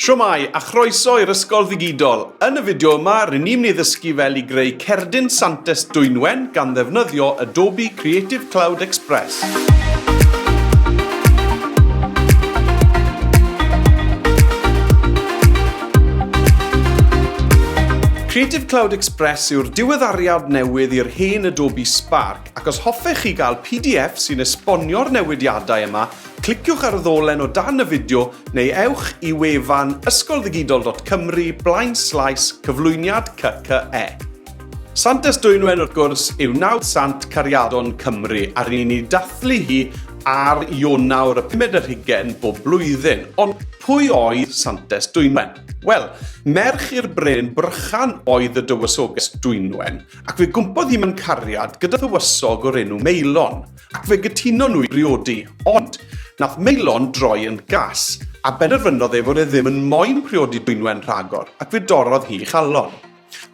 Shwmae, a chroeso i'r Ysgol Ddigidol. Yn y fideo yma, rŷn ni'n mynd i ddysgu fel i greu cerdyn Santes Dwynwen gan ddefnyddio Adobe Creative Cloud Express. Creative Cloud Express yw'r diweddariad newydd i'r hen Adobe Spark, ac os hoffech chi gael PDF sy'n esbonio'r newidiadau yma, Cliciwch ar y ddolen o dan y fideo neu ewch i wefan ysgolddigidol.cymru blaenslaes cyflwyniad CCE. Santes Dwynwen wrth gwrs yw nawdd sant cariadon Cymru a ry'n ni'n ei dathlu hi ar Ionawr y pumed ar hugain bob blwyddyn. Ond pwy oedd Santes Dwynwen? Wel, merch i'r brenin Brychan oedd y dywysoges Dwynwen, ac fe gwmpodd hi mewn cariad gyda thywysog o'r enw Maelon. Ac fe gytunon nhw i briodi, ond nath Maelon droi yn gas, a benderfynodd e fod e ddim yn moyn priodi Dwynwen rhagor, ac fe dorrodd hi chalon.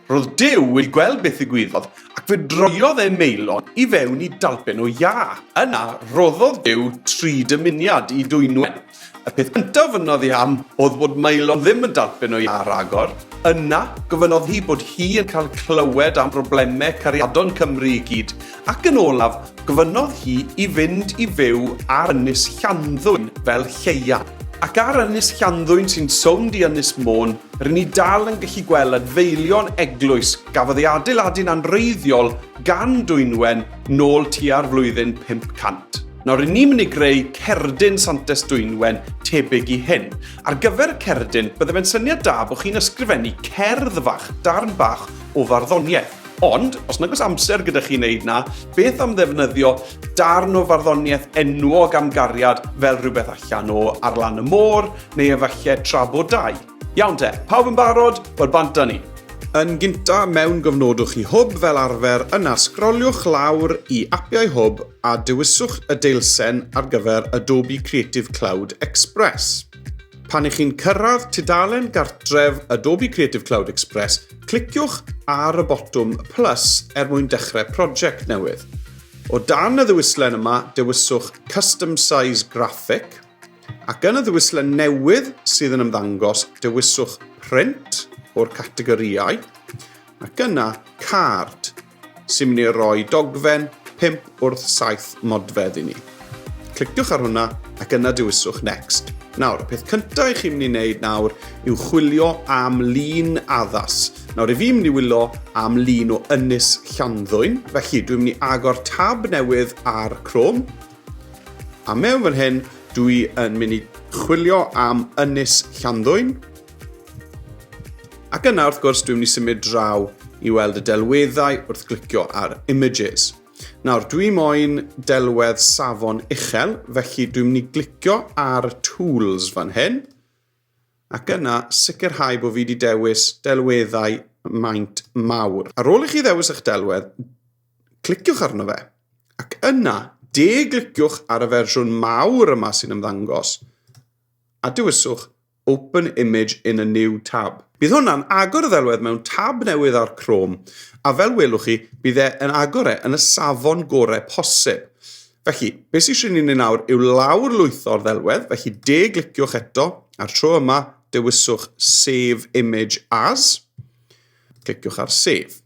Roedd Duw wedi gweld beth ddigwyddodd, ac fe droiodd e Maelon i fewn i dalpen o iâ. Yna, rhoddodd Duw tri dymuniad i Dwynwen. Y peth cyntaf ofynnodd hi am oedd bod Maelon ddim yn dalpen o iâ rhagor. Yna, gofynnodd hi bod hi yn cael clywed am broblemau cariadon Cymru i gyd, ac yn olaf, gofynnodd hi i fynd i fyw ar Ynys Llanddwyn fel lleian. Ac ar Ynys Llanddwyn sy'n sownd i Ynys Môn, rŷn ni dal yn gallu gweld adfeilion eglwys gafodd ei adeiladu'n anwreiddiol gan Dwynwen nôl tua'r flwyddyn 500. Nawr, ry'n ni'n mynd i greu cerdyn Santes Dwynwen tebyg i hyn. Ar gyfer y cerdyn, bydde fe'n syniad da bod chi'n ysgrifennu cerdd fach, darn bach o farddoniaeth. Ond, os nag oes amser gyda chi wneud na, beth am ddefnyddio darn o farddoniaeth enwog am gariad fel rhywbeth allan o Ar Lan y Môr, neu efallai Tra Bo Dau? Iawn te, pawb yn barod? Wel, bant â ni. Yn gynta, mewn gofnodwch i Hwb fel arfer, yna sgroliwch lawr i Apiau Hwb a dewiswch y deilsen ar gyfer Adobe Creative Cloud Express. Pan ych chi'n cyrraedd tudalen gartref Adobe Creative Cloud Express, cliciwch ar y botwm plus er mwyn dechrau prosiect newydd. O dan y ddewislen yma, dewiswch Custom Size Graphic, Ac yn y ddewislen newydd sydd yn ymddangos, dewiswch Print o'r categorïau, ac yna Card, sy'n mynd i roi dogfen 5 wrth 7 modfedd i ni. Cliciwch ar hwnna ac yna dewiswch Next. Nawr, y peth cyntaf i chi'n mynd i wneud nawr yw chwilio am lun addas. Nawr, i fi mynd i wylio am lun o Ynys Llanddwyn, felly dwi'n mynd i agor tab newydd ar Chrome, A mewn fan hyn, dwi yn mynd i chwilio am Ynys Llanddwyn. Ac yna, wrth gwrs, dwi'n mynd i symud draw i weld y delweddau wrth glicio ar Images. Nawr, dwi moyn delwedd safon uchel, felly dwi'n mynd i glicio ar Tools fan hyn, ac yna sicrhau bod fi wedi dewis delweddau maint mawr. Ar ôl i chi ddewis eich delwedd, cliciwch arno fe, ac yna de-gliciwch ar y fersiwn mawr yma sy'n ymddangos, a dewiswch Open Image in a New Tab. Bydd hwnna'n agor y ddelwedd mewn tab newydd ar Chrome, a fel welwch chi, bydd e yn agor e yn y safon gorau posib. Felly, beth sy'n eisiau ni wneud nawr yw lawr lwytho'r ddelwedd, felly de-gliciwch eto, a'r tro yma dewiswch Save Image As, cliciwch ar Save.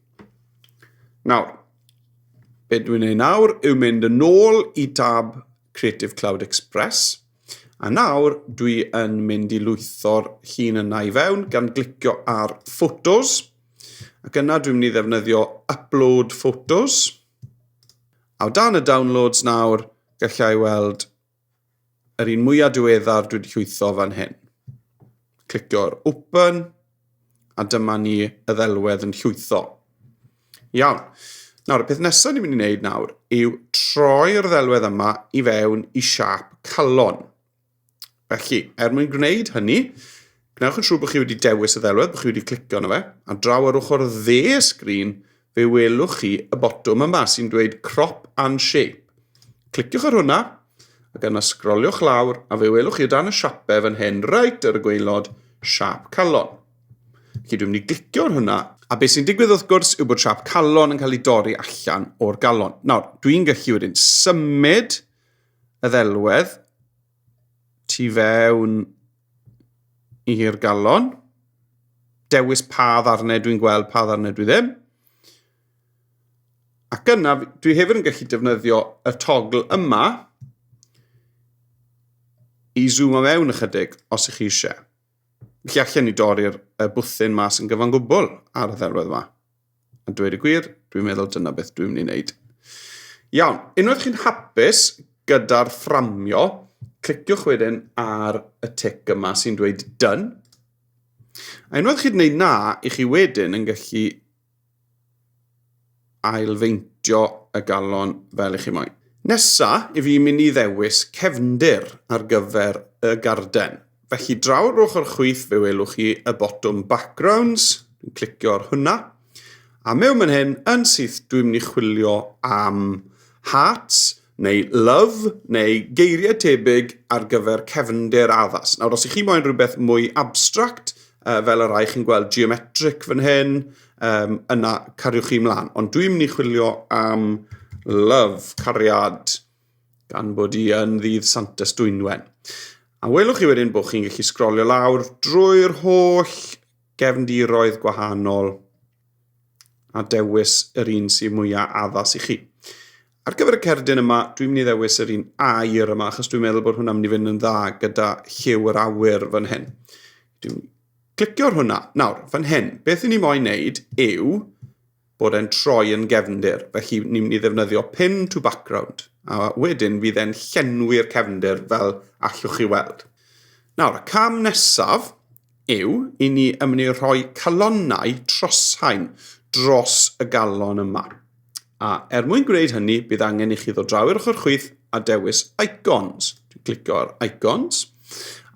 Nawr, be dwi'n ei nawr yw mynd yn ôl i tab Creative Cloud Express, a nawr dwi yn mynd i lwytho'r llun yna i fewn gan glicio ar Photos, ac yna dwi'n mynd i ddefnyddio Upload Photos. A o dan y downloads nawr, gallai weld yr un mwyaf diweddar dwi wedi llwytho fan hyn. Clicio ar Open, a dyma ni y ddelwedd yn llwytho. Iawn. Nawr, y peth nesaf ni'n mynd i wneud nawr yw troi'r ddelwedd yma i fewn i siâp calon. Felly, er mwyn gwneud hynny, gwnewch yn siŵr bod chi wedi dewis y ddelwedd, bod chi wedi clicio arno fe, a draw ar ochr dde y sgrin, fe welwch chi y botwm yma sy'n dweud Crop and Shape. Cliciwch ar hwnna, ac yna sgroliwch lawr, a fe welwch chi o dan y siapau fan hyn, reit ar y gwaelod, siap calon. Felly dwi'n mynd i glicio ar hwnna, a beth sy'n digwydd wrth gwrs yw bod siap calon yn cael ei dorri allan o'r galon. Nawr, dwi'n gallu wedyn symud y ddelwedd tu fewn i'r galon, dewis pa ddarnau dwi'n gweld, pa ddarnau dwi ddim. Ac yna, dwi hefyd yn gallu defnyddio y togl yma i zoom mewn ychydig os ych chi eisiau. Felly allan ni dorri'r y bwthyn mas yn gyfan gwbl ar y ddelwedd yma. A dweud y gwir, dwi'n meddwl dyna beth dwi'n mynd i wneud. Iawn, unwaith chi'n hapus gyda'r fframio, cliciwch wedyn ar y tic yma sy'n dweud done. A unwaith chi'n gwneud na, i chi wedyn yn gallu ailfeintio y galon fel i chi moyn. Nesa, i fi mynd i ddewis cefndir ar gyfer y garden. Felly draw ar ochr chwith fe welwch chi y botwm Backgrounds, dwi'n clicio ar hwnna. A mewn fan hyn, yn syth, dwi'n mynd i chwilio am hearts, neu love, neu geiriau tebyg ar gyfer cefndir addas. Nawr, os ych chi moyn rhywbeth mwy abstract, fel y rai chi'n gweld geometric fan hyn, um, yna cariwch chi mlaen. Ond dwi'n mynd i chwilio am love, cariad, gan bod i yn ddydd Santes Dwynwen. A welwch chi wedyn bod chi'n gallu sgrolio lawr drwy'r holl gefndiroedd gwahanol a dewis yr un sydd mwyaf addas i chi. Ar gyfer y cerdyn yma, dwi'n mynd i ddewis yr un aur yma, achos dwi'n meddwl bod hwnna'n mynd i fynd yn dda gyda lliw yr awyr fan hyn. Dwi'n clicio ar hwnna. Nawr, fan hyn, beth i ni moyn wneud yw bod e'n troi yn gefndir. Felly ni'n mynd i ddefnyddio pin to background. A wedyn fydd e'n llenwi'r cefndir fel allwch chi weld. Nawr, y cam nesaf yw i ni yn mynd i rhoi calonnau troshaen dros y galon yma. A er mwyn gwneud hynny, bydd angen i chi ddod draw i'r ochr chwith a dewis icons. Dwi'n clicio ar icons.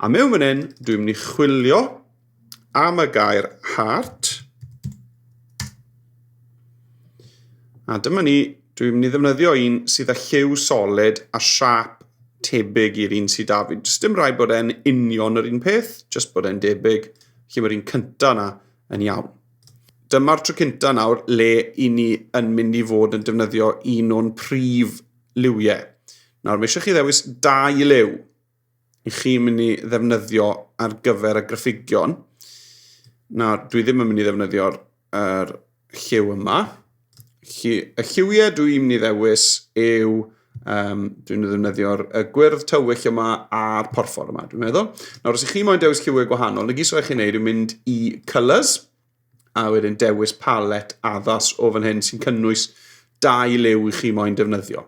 A mewn fan hyn, dwi'n mynd i chwilio am y gair heart. A dyma ni, dwi'n mynd i ddefnyddio un sydd â lliw solid a siâp tebyg i'r un sydd da fi. Does dim rhaid bod e'n union yr un peth, jyst bod e'n debyg. Felly mae'r un cyntaf yna yn iawn. Dyma'r tro cynta nawr le i ni yn mynd i fod yn defnyddio un o'n prif liwiau. Nawr, mae eisiau chi ddewis dau liw i chi mynd i ddefnyddio ar gyfer y graffigion. Nawr, dwi ddim yn mynd i ddefnyddio'r er lliw yma. Lly, y lliwiau dwi'n mynd i ddewis yw Um, dwi'n ddefnyddio'r y gwyrdd tywyll yma a'r porffor yma, dwi'n meddwl. Nawr, os ych chi moyn dewis lliwiau gwahanol, na gyd sy'n rhaid chi wneud yw mynd i Colours, a wedyn dewis palet addas o fan hyn sy'n cynnwys dau liw i chi moyn defnyddio.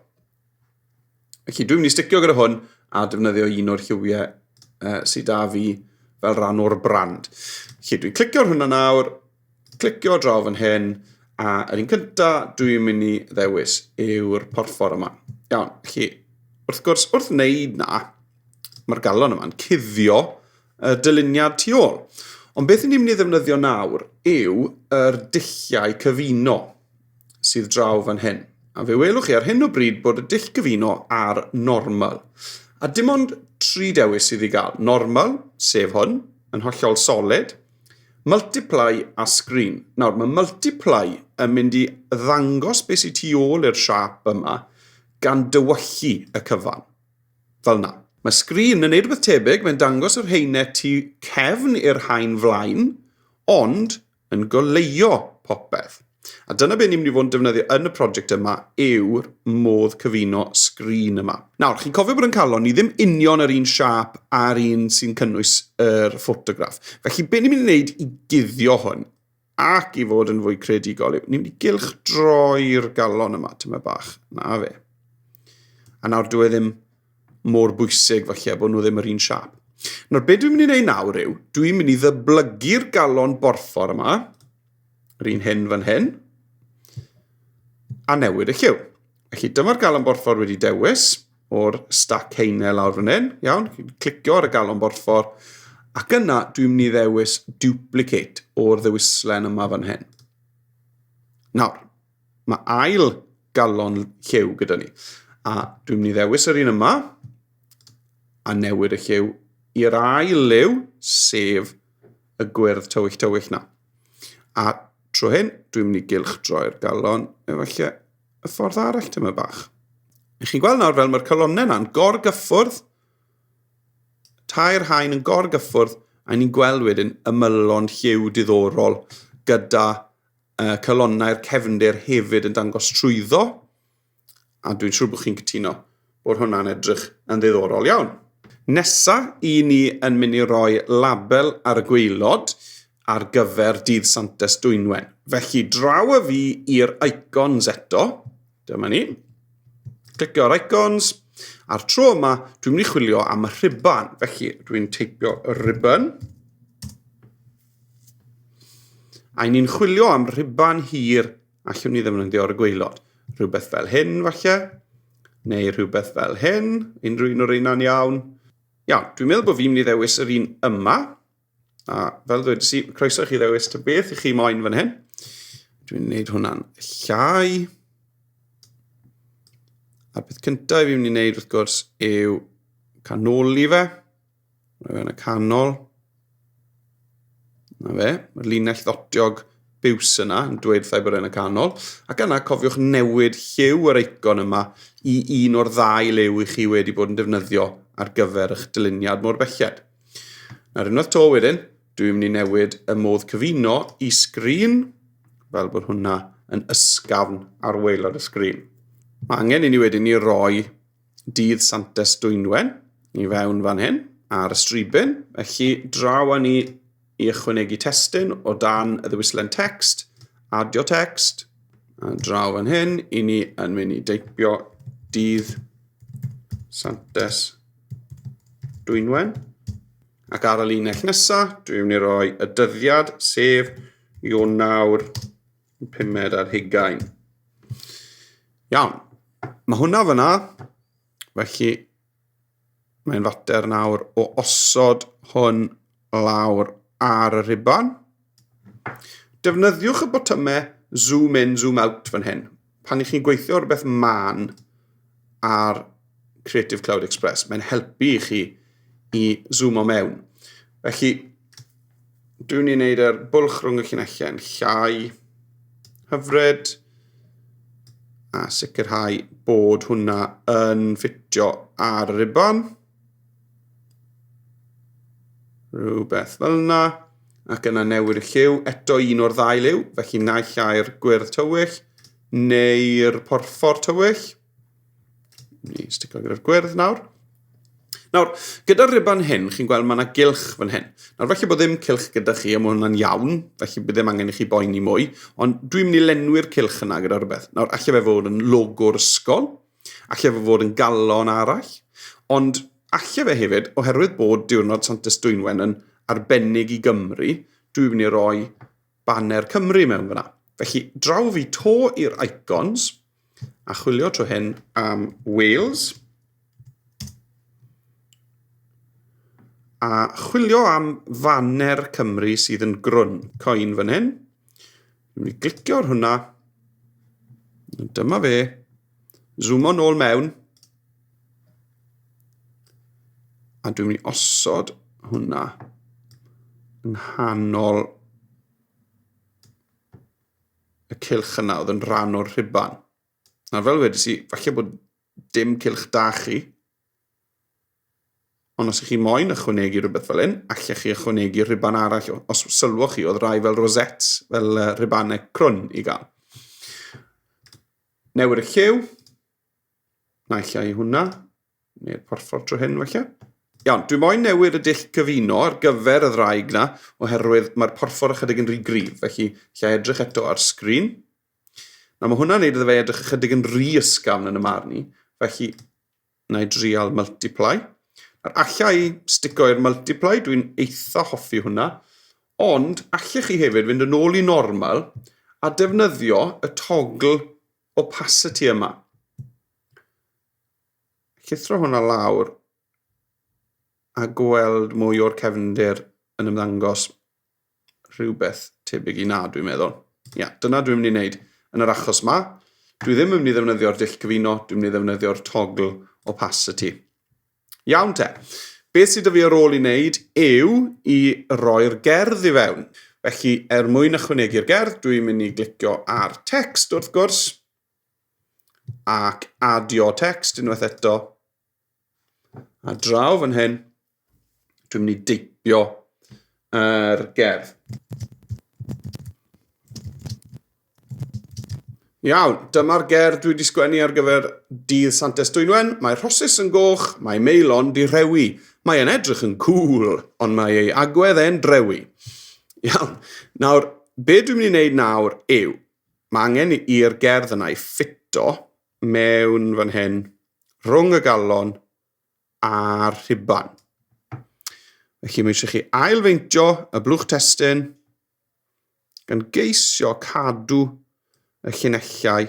Felly dwi'n mynd i sticio gyda hwn a defnyddio un o'r lliwiau sydd da fi fel rhan o'r brand. Felly dwi'n clicio ar hwnna nawr, clicio draw fan hyn, a yr un cynta dwi'n mynd i ddewis yw'r porffor yma. Iawn, felly, wrth gwrs, wrth wneud na, mae'r galon yma'n cuddio y dyluniad tu ôl. Ond beth ni'n mynd i ddefnyddio nawr yw yr dulliau cyfuno sydd draw fan hyn. A fe welwch chi ar hyn o bryd bod y dull cyfuno ar normal. A dim ond tri dewis sydd i gael. Normal, sef hwn, yn hollol solid. Multiply a screen. Nawr, mae multiply yn mynd i ddangos beth sydd tu ôl i'r siâp yma gan dywyllu y cyfan. Fel yna. Mae screen yn neud rhywbeth tebyg, mae'n dangos yr haenau tu cefn i'r haen flaen, ond yn goleuo popeth. A dyna be ni'n mynd i fod yn defnyddio yn y prosiect yma yw'r modd cyfuno sgrin yma. Nawr, chi'n cofio bod yn calon ni ddim union yr un siâp a'r un sy'n cynnwys yr ffotograff. Felly, be ni'n mynd i wneud i guddio hwn ac i fod yn fwy creadigol yw, ni'n mynd i gylch droi'r galon yma, tyma bach, na fe. A nawr dwi e ddim mor bwysig falle bod nhw ddim yr un siâp. Nawr, be dwi'n mynd i wneud nawr yw, dwi'n mynd i ddyblygu'r galon borffor yma, yr un hyn fan hyn, a newid y lliw. Felly dyma'r galon borffor wedi dewis o'r stac heine lawr fan hyn. Iawn, clicio ar y galon borffor, ac yna dwi'n mynd i ddewis duplicate o'r ddewislen yma fan hyn. Nawr, mae ail galon lliw gyda ni. A dwi'n mynd i ddewis yr un yma, a newid y lliw i'r ail liw, sef y gwyrdd tywyll tywyll na. A tro hyn, dwi'n mynd i gylch droi'r galon, efallai y ffordd arall tyma bach. I chi'n gweld nawr fel mae'r calonnau yna'n gorgyffwrdd, tair haen yn gorgyffwrdd A ni'n gweld wedyn ymylon lliw diddorol gyda uh, calonnau'r cefndir hefyd yn dangos trwyddo. A dwi'n siŵr bod chi'n cytuno bod hwnna'n edrych yn ddiddorol iawn. Nesa, i ni yn mynd i roi label ar y gwaelod ar gyfer Dydd Santes Dwynwen. Felly, draw â fi i'r icons eto. Dyma ni. Clicio ar icons. A'r tro yma, dwi'n mynd i chwilio am y rhuban. Felly, dwi'n teipio ribbon. A ni'n chwilio am rhuban hir allwn ni ddefnyddio ar y gwaelod. Rhywbeth fel hyn, falle, neu rhywbeth fel hyn, unrhyw un o'r rheina'n iawn. Iawn, dwi'n meddwl bod fi'n mynd i ddewis yr un yma. A fel dweud i, croeso i chi ddewis ta beth i chi moyn fan hyn. Dwi'n gwneud hwnna'n llai. A'r peth cyntaf fi'n mynd i wneud wrth gwrs yw canoli fe. Mae fe yn y canol. Na fe, mae'r linell ddotiog biws yna yn dweud wrthau bod e'n y canol. Ac yna cofiwch newid lliw yr eicon yma i un o'r ddau liw i chi wedi bod yn defnyddio ar gyfer eich dyluniad mor belled. Nawr unwaith to wedyn, dwi'n mynd i newid y modd cyfuno i sgrin, fel bod hwnna yn ysgafn ar waelod y sgrin. Mae angen i ni wedyn i roi dydd Santes Dwynwen i fewn fan hyn ar y stribyn. Felly draw â ni i ychwanegu testun o dan y ddewislen text, adio text, a draw fan hyn i ni yn mynd i deipio dydd Santes Dwynwen. Ac ar y linell nesaf, dwi'n mynd i roi y dyddiad, sef Ionawr 25. Iawn, mae hwnna fyna, felly mae'n fater nawr o osod hwn lawr ar y rhuban. Defnyddiwch y botymau zoom in, zoom out fan hyn. Pan ych chi'n gweithio rhywbeth man ar Creative Cloud Express, mae'n helpu i chi i zoom o mewn. Felly, Dwi'n ei wneud yr bwlch rhwng y llinellau yn llai hyfryd a sicrhau bod hwnna yn ffitio ar y ribon. Rhywbeth fel yna. Ac yna newid y lliw, eto un o'r ddau liw, felly naill ai'r gwyrdd tywyll neu'r porffor tywyll. Ni stico gyda'r gwyrdd nawr. Nawr, gyda'r riban hyn, chi'n gweld mae yna gylch fan hyn. Nawr, felly bod ddim cylch gyda chi, a mae hwnna'n iawn, felly bydd ddim angen i chi boeni mwy, ond dwi'n mynd i lenwi'r cylch yna gyda rhywbeth. Nawr, allai fe fod yn logo'r ysgol, allai fe fod yn galon arall, ond allai fe hefyd, oherwydd bod Diwrnod Santes Dwynwen yn arbennig i Gymru, dwi'n mynd i roi baner Cymru mewn fyna. Felly, draw fi to i'r icons, a chwilio tro hyn am Wales. A chwilio am faner Cymru sydd yn grwn, coin fan hyn. Dwi'n mynd i glicio ar hwnna. Dyma fe. Zoomo nôl mewn. A dwi'n mynd i osod hwnna yng nghanol y cylch yna oedd yn rhan o'r rhuban. Nawr fel wedys i, falle bod dim cylch da chi, ond os ych chi moyn ychwanegu rhywbeth fel hyn, allech chi ychwanegu rhuban arall. Os sylwoch chi, oedd rai fel rosettes, fel uh, rhubanau crwn i gael. Newid y lliw, naill ai hwnna, neu'r porffor tro hyn felly. Iawn, dwi moyn newid y dull cyfuno ar gyfer y ddraig na, oherwydd mae'r porffor ychydig yn rhy gryf, felly lle edrych eto ar sgrin. Nawr mae hwnna'n neud iddo fe edrych ychydig yn rhy ysgafn yn y marn i, felly na i drial multiply. Nawr alla i stico i'r multiply, dwi'n eitha hoffi hwnna, ond allech chi hefyd fynd yn ôl i normal a defnyddio y togl opacity yma. Llithro hwnna lawr a gweld mwy o'r cefndir yn ymddangos rhywbeth tebyg i na, dwi'n meddwl. Ia, dyna dwi'n mynd i wneud yn yr achos ma. Dwi ddim yn mynd i ddefnyddio'r dull cyfuno, dwi'n mynd i ddefnyddio'r togl opacity. Iawn te. Beth sydd 'da fi ar ôl i wneud yw i roi'r gerdd i fewn. Felly, er mwyn ychwanegu'r gerdd, dwi'n mynd i glicio ar text wrth gwrs, ac adio text unwaith eto. A draw fan hyn, dwi'n mynd i deipio yr gerdd. Iawn, dyma'r gerdd dwi wedi sgwennu ar gyfer dydd Santes Dwynwen. Mae rhosys yn goch, mae meilon di rhewi. Mae e'n edrych yn cŵl, ond mae ei agwedd e'n drewi. Iawn, nawr, be dwi'n mynd i wneud nawr yw, mae angen i'r gerdd yna i ffito mewn fan hyn, rhwng y galon a'r rhuban. Felly mae eisiau chi ailfeintio y blwch testun, gan geisio cadw y llinellau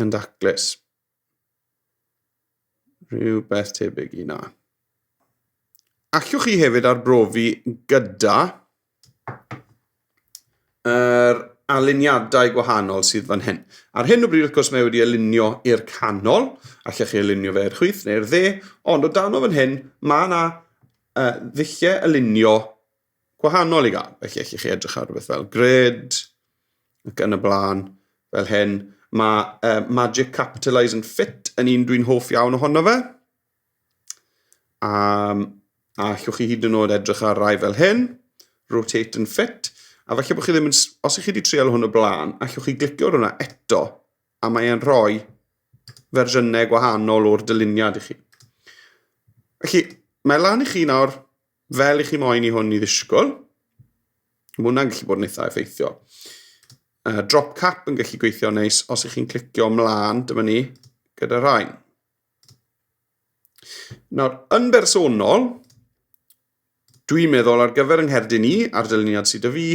yn daclus. Rhywbeth tebyg i na. Allwch chi hefyd arbrofi gyda yr aliniadau gwahanol sydd fan hyn. Ar hyn o bryd, wrth gwrs, mae wedi alinio i'r canol. Allech chi alinio fe i'r chwith neu'r dde, ond o dan o fan hyn, mae yna ddulliau alinio gwahanol i gael. Felly allwch chi edrych ar rhywbeth fel grid ac yn y blaen fel hyn. Mae Magic Capitalize and Fit yn un dwi'n hoff iawn ohono fe. A allwch chi hyd yn oed edrych ar rai fel hyn, Rotate and Fit. A falle bod chi ddim yn... Os ych chi wedi trial hwn o blaen, allwch chi glicio ar hwnna eto a mae e'n rhoi fersiynau gwahanol o'r dyluniad i chi. Felly, mae lan i chi nawr fel i chi moyn i hwn i ddisgwyl. Mae hwnna'n gallu bod yn eitha effeithiol. Drop cap yn gallu gweithio neis os ych chi'n clicio mlaen, dyma ni, gyda rhain. Nawr, yn bersonol, Dwi'n meddwl ar gyfer yng ngherdyn i, a'r dyluniad sydd 'da fi,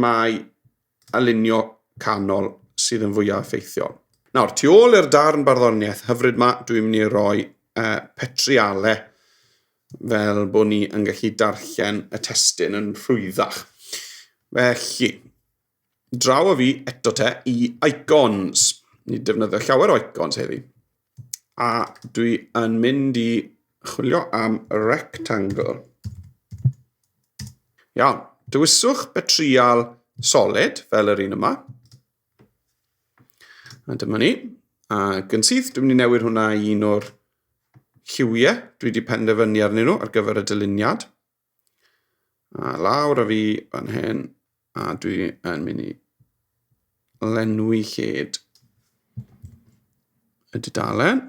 mae alinio canol sydd yn fwyaf effeithiol. Nawr, tu ôl i'r darn barddoniaeth hyfryd ma, dwi'n mynd i roi petriale fel bod ni yn gallu darllen y testun yn rhwyddach. Felly, draw â fi eto te i icons. Ni defnyddio llawer o icons heddi. A dwi yn mynd i chwilio am rectangle. Iawn, dewiswch betrial solid fel yr un yma. A dyma ni. Ac yn syth, dwi'n mynd i newid hwnna i un o'r lliwiau dwi wedi penderfynu arnyn nhw ar gyfer y dyluniad. A lawr â fi fan hyn, a dwi yn mynd i lenwi lled y dudalen.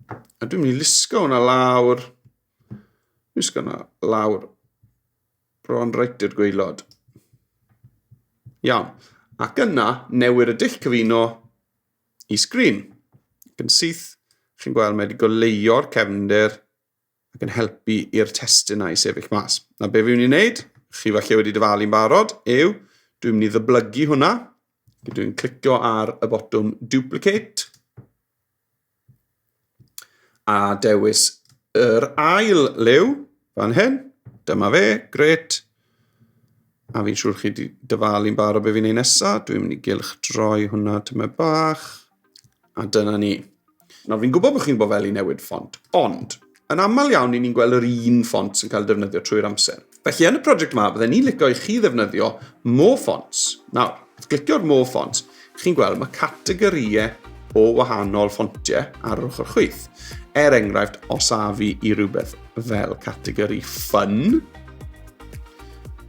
A dwi'n mynd i lusgo hwnna lawr, lusgo hwnna lawr bron reit i'r gwaelod. Iawn. Ac yna, newid y dull cyfuno i sgrin. Ac yn syth, chi'n gweld mae wedi goleuo'r cefndir ac yn helpu i'r testunau sefyll mas. Na be fi'n mynd i wneud, chi falle wedi dyfalu'n barod, yw dwi'n mynd i ddyblygu hwnna. Dwi'n clicio ar y botwm Duplicate a dewis yr ail liw fan hyn. Dyma fe, gret. A fi'n siŵr chi wedi dyfalu'n barod be fi'n ei nesaf. Dwi'n mynd i gylch droi hwnna tymed bach. A dyna ni. Nawr, fi'n gwybod bod chi'n bod fel i newid ffont, ond yn aml iawn i ni'n gweld yr un ffont sy'n cael defnyddio trwy'r amser. Felly yn y prosiect yma, bydden ni'n licio i chi ddefnyddio more fonts. Nawr, wrth glicio ar more fonts, chi'n gweld mae categorïau o wahanol ffontiau ar yr ochr chwith. Er enghraifft, os a fi i rhywbeth fel categori fun,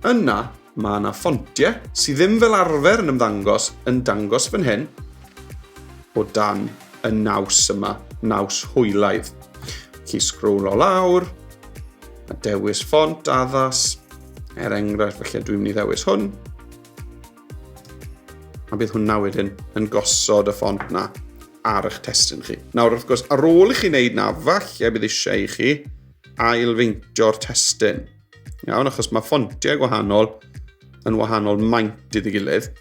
yna Mae yna ffontiau sydd ddim fel arfer yn ymddangos yn dangos fan hyn o dan y naws yma, naws hwylaidd. Chi sgrowlo lawr a dewis ffont addas. Er enghraifft, felly dwi'n mynd i ddewis hwn. A bydd hwnna wedyn yn gosod y ffont na ar eich testun chi. Nawr, wrth gwrs, ar ôl i chi wneud na, falle bydd eisiau i chi ailfeintio'r testun. Iawn, achos mae ffontiau gwahanol yn wahanol maint iddi gilydd.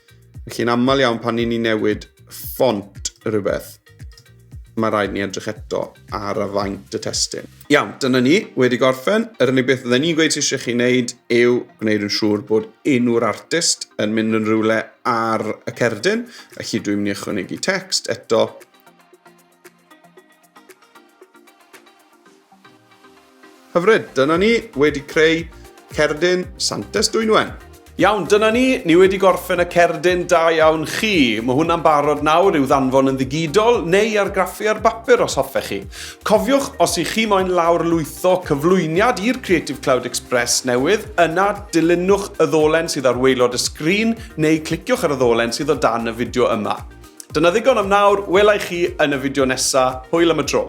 Felly'n aml iawn pan ni'n newid ffont rhywbeth, mae rhaid ni edrych eto ar y faint y testun. Iawn, dyna ni, wedi gorffen. Yr unig beth fydden ni'n gweud sydd eisiau chi wneud yw gwneud yn siŵr bod enw'r artist yn mynd yn rhywle ar y cerdyn. Felly dwi'n mynd i ychwanegu text eto. Hyfryd, dyna ni wedi creu cerdyn Santes Dwynwen. Iawn, dyna ni, ni wedi gorffen y cerdyn, da iawn chi. Mae hwnna'n barod nawr i'w ddanfon yn ddigidol neu argraffu ar bapur os hoffech chi. Cofiwch, os i chi moyn lawr lwytho cyflwyniad i'r Creative Cloud Express newydd, yna dilynwch y ddolen sydd ar waelod y sgrin neu cliciwch ar y ddolen sydd o dan y fideo yma. Dyna ddigon am nawr, wela i chi yn y fideo nesa, hwyl am y tro.